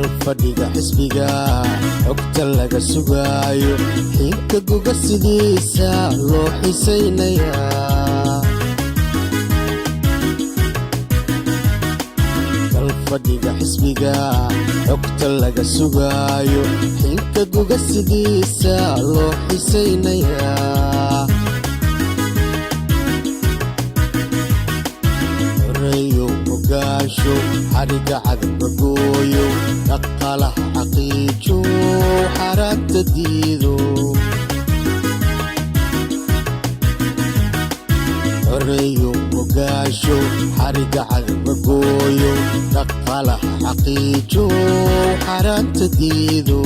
Kalfadhiga xisbiga xogta laga sugaayo, xinka guga sidiisa loo xisaynayaa. Kalfadhiga xisbiga xogta laga sugaayo, xinka guga sidiisa loo xisaynayaa. Xoreeyow hogaansho, xadhiga cadowga gooyo, dhaqaalaha xaqiijo, xaaraanta diido. Xoreeyow hogaansho, xadhiga cadowga gooyo, dhaqaalaha xaqiijo, xaaraanta diido.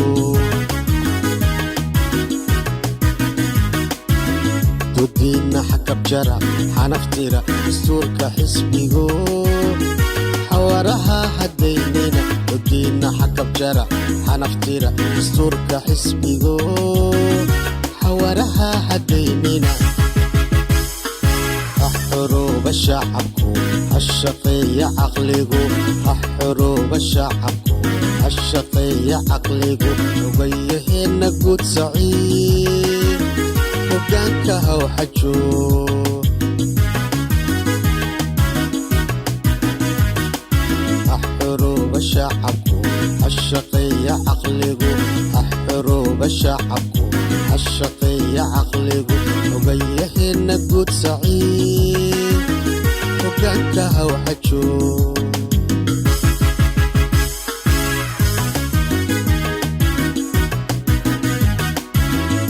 Dodiina xakabjara, xanaftira dastuurka xisbigo, xawaaraha hadaynina. Dodiina xakabjara, xanaftira dastuurka xisbigo, xawaaraha hadaynina. Ha xorooba shacabku, ha shaqeeya caqligu. Ha xorooba shacabku, ha shaqeeya caqligu. Xogayaheena guud Saciid, hogaanka haw xajo. Ha xorooba shacabku, ha shaqeeya caqligu. Ha xorooba shacabku, ha shaqeeya caqligu. Xogayaheena guud Saciid, hogaanka haw xajo.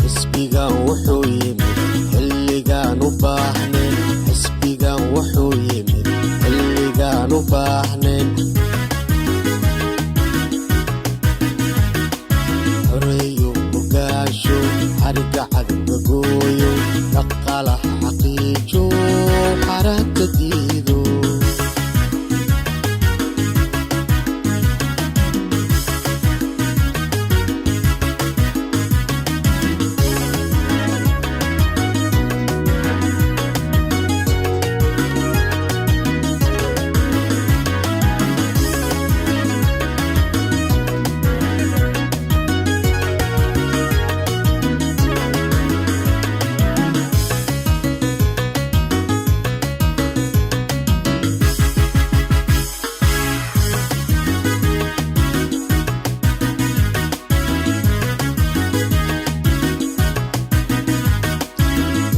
Xisbigan wuxuu yimid xilligaan u baahnayn. Xisbigan wuxuu yimid xilligaan u baahnayn. Xoreeyo hogaansho, xariga cadowga gooyo, dhaqaalaha xaqiijo, xaaraanta diido.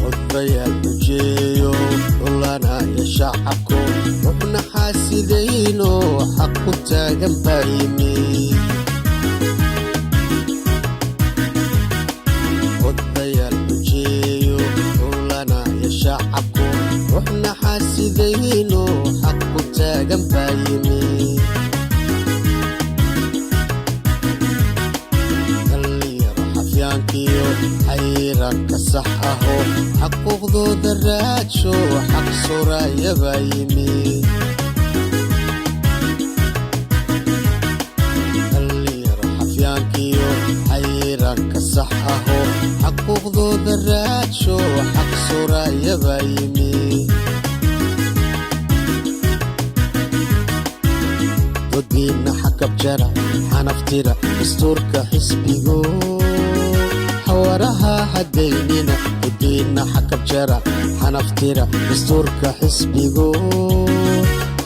Odayaal xujeeyo xulanaya shacabku, ruxna xaasidayno, xaq ku taagan baa yimi. Odayaal xujeeyo xulanaya shacabku, ruxna xaasidayno, xaq ku taagan baa yimi. Dhallinyaro xafyaankiyo xayraanka sax aho, xaquuqdooda raadsho, xaq suraaya baa yimi. Dhallinyaro xafyaankiyo xayraanka sax aho, xaquuqdooda raadsho, xaq suraaya baa yimi. Dodiina xakabjara, xanaftira dastuurka xisbigo, xawaaraha hadaynina. Dodiina xakabjara, xanaftira dastuurka xisbigo,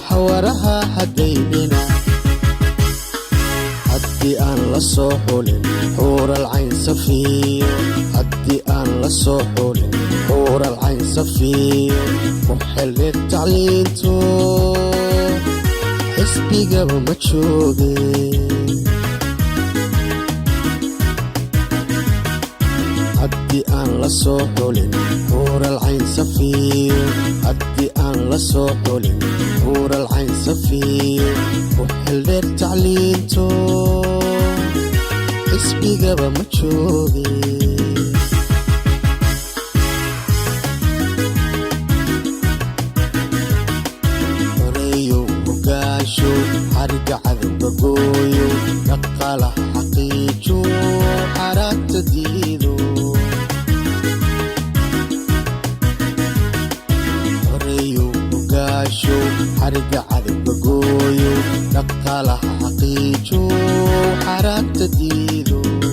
xawaaraha hadaynina. Haddii aan la soo xulin xuural cayn safiyo, haddii aan la soo xulin xuural cayn safiyo, ku xildheer tacliinto, xisbigaba ma jooge. Haddii aan la soo xulin xuural cayn safiyo, haddii aan la soo xulin xuural cayn safiyo, ku xildheer tacliinto, xisbigaba ma jooge. Xoreeyow hogaansho, xariga cadowga gooyo, dhaqaalaha xaqiijo, xaaraanta diido. Xoreeyow hogaansho, xariga cadowga gooyo, dhaqaalaha Xaqiijo, xaraabta diido.